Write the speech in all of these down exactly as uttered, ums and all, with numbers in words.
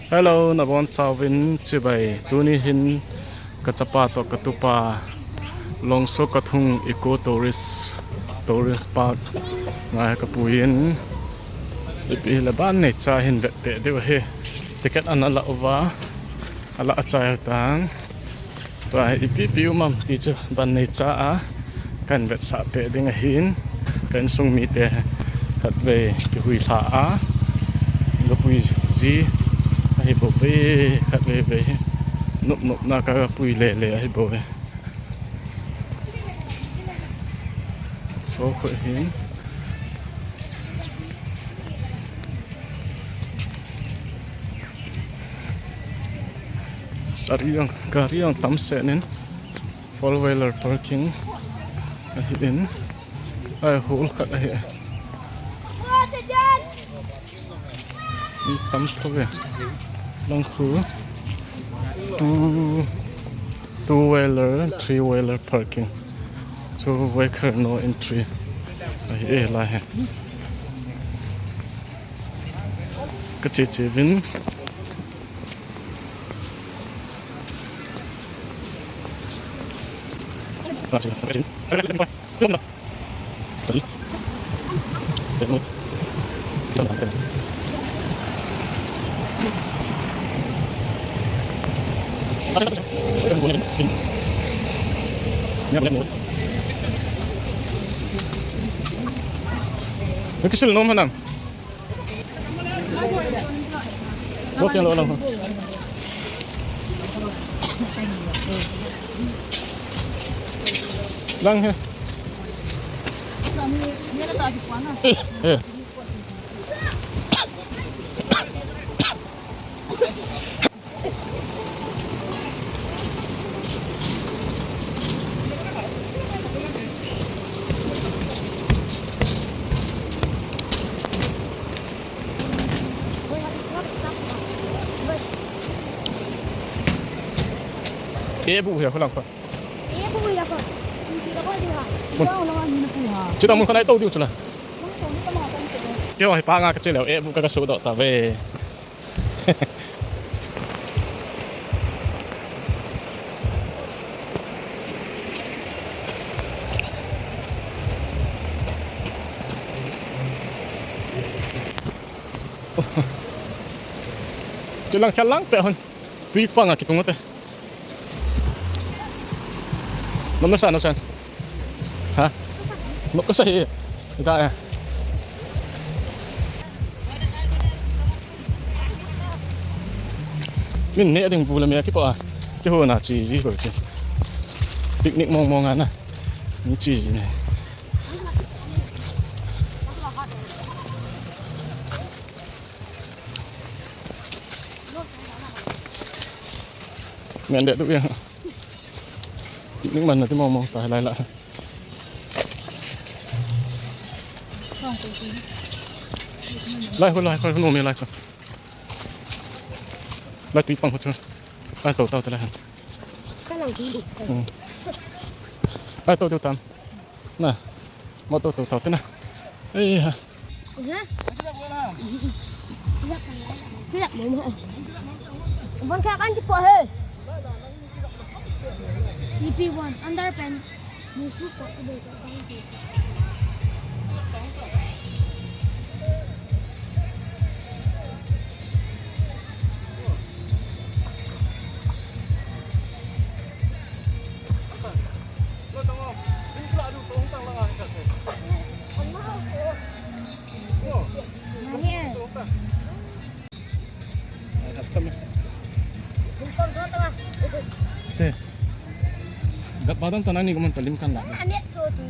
Hello, nabonchauvin chibai. Tuni hin kachapa toh katupa Longso Kathung Eco Tourist, Tourist Park ngai kapuiyin. Ipi hile ban neicha hin vetpeh diu ahi. Ticket ana la uva. Ala achai u tan. Tua hi ipi ipi um am ti chu ban neicha a kahin vetsah peh ding ahin, ka insung mite khatvei kihuilha a, kapui ji ahi bouve, khatvei vei hi nop nopna kapui lele ahi bouve. Cho khu hin. Gari jong, gari jong tamsel in, four wheeler parking ahi in, ai, hall khat ahi. Mi tam tho ve. Lang khu two, two wheeler, three wheeler parking. Two vehicle no entry. Ahi e lai hi. Kache che vin. Kisil nom hanang. Lo tiang lo lang. Lang he. Eh, eh. Eh, bu ya, khulang kho. Eh, bu ya kho. Mun. Chita mun kho nai to diu chula. Kio hi pa nga ka chileu, eh, bu ka ka su do ta ve. Chilang khalang pe hon. Tui panga kitung ate. Nom nasa, nasa. Ha? Nom kasa hi. Ita eh. Min ne ding bu le me kipa. Kihona chi ji ko chi. Picnic mong mong ana. Ni chi ji ne. Men de du ya. Ning man na ti mong mong ta lai la. Lai ko, lai ko, no me lai ko. Lai tui pang ko chu. Lai to to ta lai. Ka lang tui du. Hmm. Lai to to tam. Na. Mo to to to te na. Eh ha. Ha? Hilak mo mo. Bon ka kan ti po he. E P one underpants. Musu ko ko ko. Te. Gat badan tanah ni ko man talim kan la. Ka tu tu.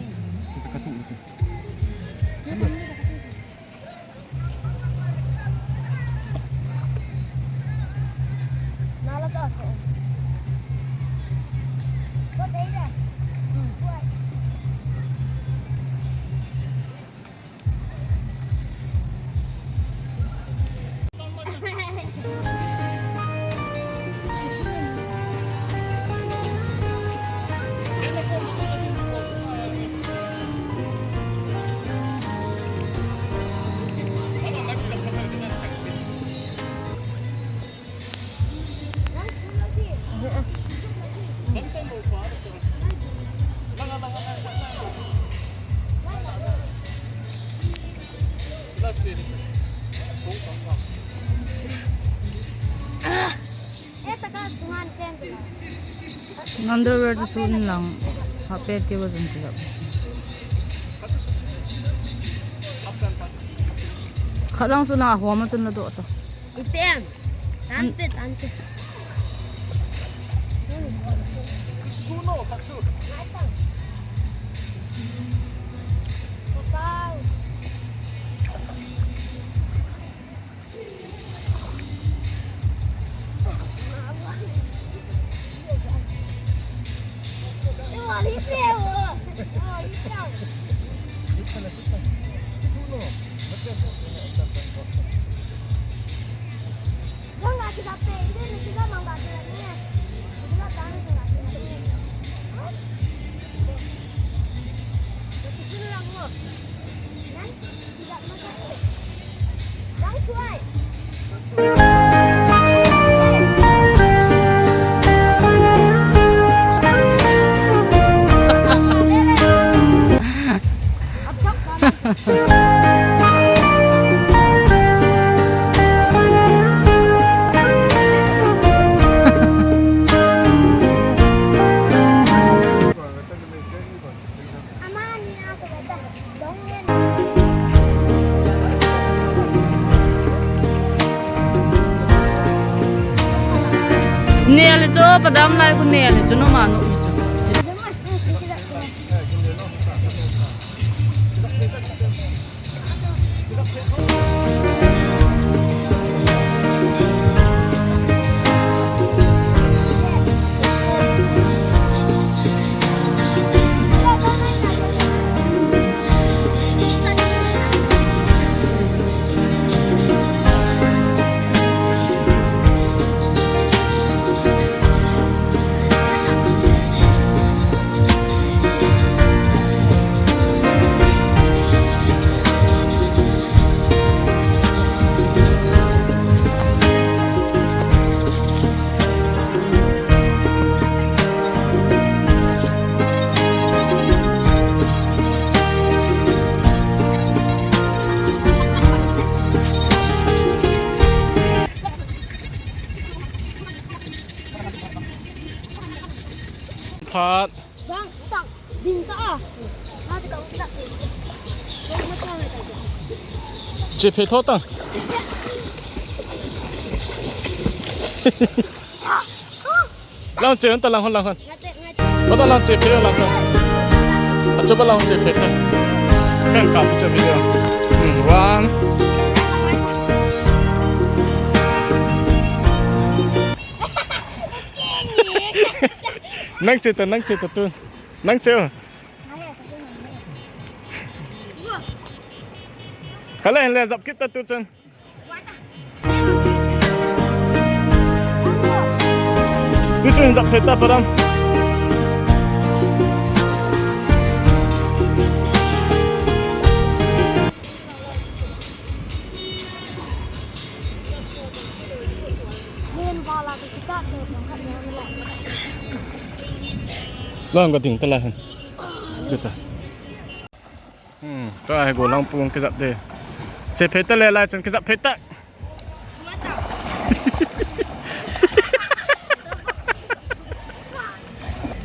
Underwear chu sun lang. Hape ti wa jong ti la. Khat lang sun lang a hom a chun la doh ta. Ipen. Tante, tante. Nel chu padam lai khu nel chu no ma no i chu. Phat. Vang, tang, ding ta a. Ha, se ka u ta. Che phe tho tang. Lang che, ta lang hon, lang hon. Ba ta lang che phe lang hon. A chu ba lang che phe ta. Kan ka che video. Hmm, one. Nang che ta, nang che ta tu. Nang che. Kale le jap kit ta tu chan. Tu chun jap phe ta param. Lang ka ding ta la hen. Chuta. Hmm, ta he go lang pung kizap de. Che phe ta le lai chan kizap phe ta.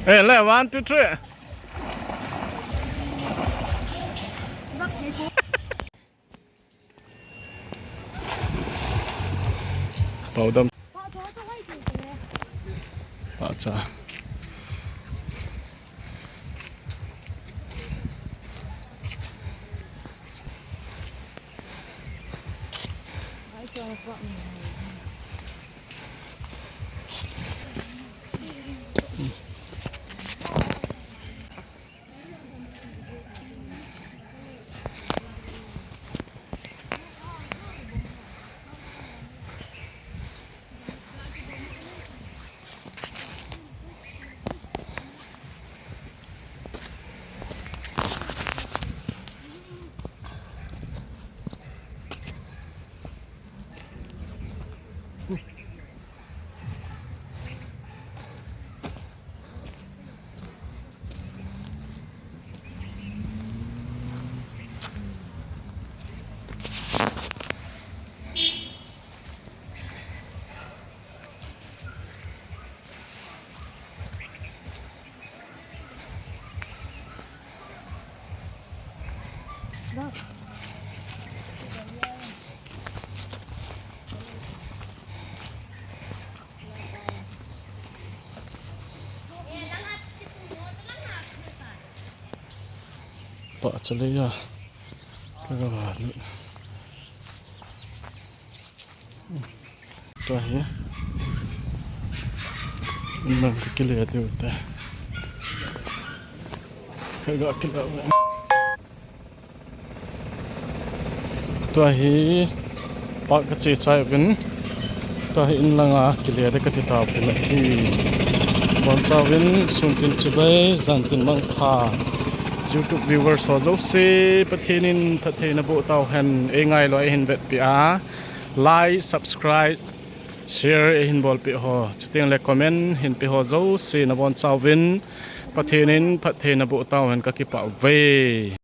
Eh, le, one, two, three. Pau dam. Pau cha. Pa chale ya. Ka ga ba lu. Tua hi. Nang ka kile diu te. Ka ga kile. Tua hi park ka che chai uvin. Tua hi in langa kile de ka ti tauvin ahi. Bon chauvin, sun tin chibai, jan tin mangpha. YouTube viewers ho jouse, Pathen in phatthei naboh tauhen, ei ngailou a eihin vetpi a. Like, subscribe, share eihin bolpeh ho. Chuteng le comment hin pe ho jouse nabon chauvin. Pathen in phatthei naboh tauhen, ka kipah uve.